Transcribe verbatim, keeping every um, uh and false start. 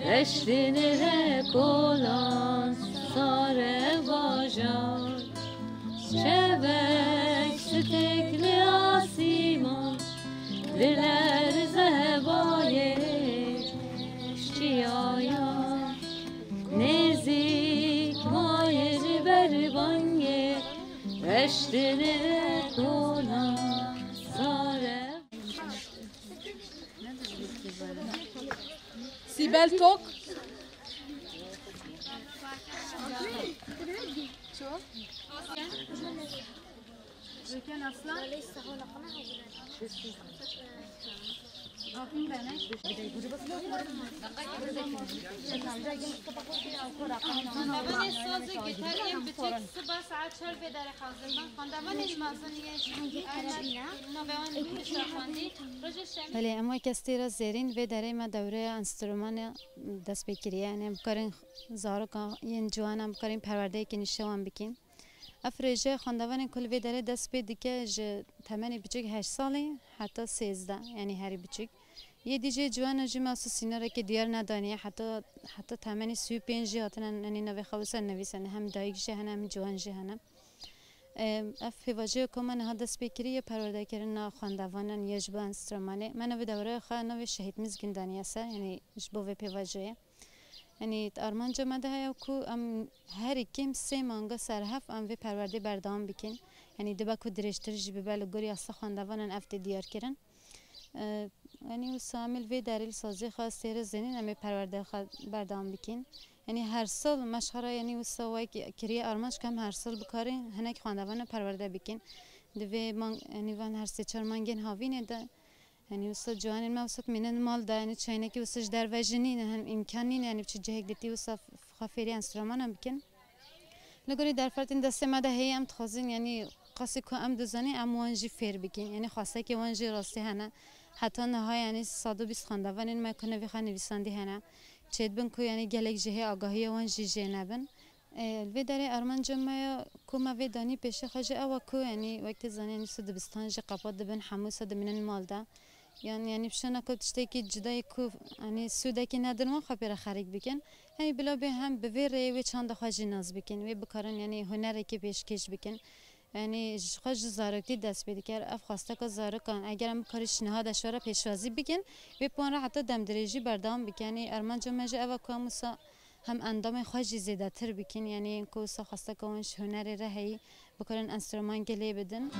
Eştine kolan sare bajar, çevek stekli asîman, diler zebaye şiyaya, nezik mayeli berbange, eştine kolan sare. Sibel Tok. Rüken Aslan. Abim Benek. Bebanê sazê gitarê yên biçûk siba saet çar vê derê hazir bin. Xwendevanên mezin yên ji Ehmed navê wan niştexandî. Rojê şemê. Belê, em weke stêra zêrîn vê derê me dewreya enstrûmanê dest pê kiriye. Yanî em bikarin zarokan yên ciwanan bikarin perwerdeyekî nîşe wan bikîn. Ev proje xwendevanên ku li vê derê dest pê dike ji temenê biçûk heşt salî heta sêzdeh, yanî herî biçûk. Yê dî jê ciwanan jî me wisa sînorekê diyar nedaniye, heta heta temenê sî û pênc jî hatine, yanî navê xwe wisa nivîsane, hem dayik jî hene, hem ciwan jî hene. Em, ev pêvajoya ku me niha dest pê kiriye, perwerdekirina xwendevanan ye ji bo enstrûmanê. Me navê dewreya xwe navê Şehîd Mizgîn daniye ser, yanî ji bo vê pêvajoyê. Yanî armanca me de heye ku em herî kêm sê manga serhev em vê perwerdê berdewam bikin. Yanî dibe ku dirêjtir jî bibe, li gorî asta xwendevanan ev tê diyarkirin. E, Yanî wisa em ê li vê derê li sazê xwe stêre zênîn, em ê perwerdê xwe berdewam bikin. Yanî her sal meşxera, yanî wisa wek kiriye armanc ku em her sal bikarin hinek xwendevanan perwerde bikin. Di vê mang, yanî van her sê çar mangên havînê de, yanî wisa ciwanên me wisa mînin mal de, yanî çaynekî wisa ji derve jî nîne, hem îmkan nîne, yanî biçin cihek dîtî wisa xwe fêrî enstrûmanan bikin. Li gorî derfetên destê me de heye, em dixwazin, yanî qasî ku em dizanîn, em wan jî fêr bikin. Yanî xwestekê wan jî rastî hene. Heta niha, yanî sed û bîst xwendevanên me ku navê xwe nivîsandî hene. Çêdibin ku, yanî gelek jê hê agahiya wan jî jê nebin. Ê, li vê derê armanca me ya ku me vê danî pêşê xwe jî ew e ku, yanî wek tê zanî, yanî wisa dibistan jî qepat dibin, hemû wisa dimînin mal de. Yan, yanî bi şûna ku tiştekî cida ye ku, yanî sûdekî nedin wan xwe pê re xerîk bikin. Yanî bila bê hem bi vê rêyê wê çanda xwe jî nas bikin, wê bikarin, yanî hunerekê pêşkêş bikin. Yanî ji xwe ji zaroktî dest pê dikir. Ev xwesteka zarokan, eger em bikarin ji niha de ji we re pêşwazî bikin, wê bi wan re heta demdirêjî berdewam bikin. Yanî armanca me jî ev e ku em wisa hem endamên xwe jî zêdetir bikin, yanî yên ku wisa xwesteka wan ji hunerê re heyî, bikarin enstrûman gelê bidin.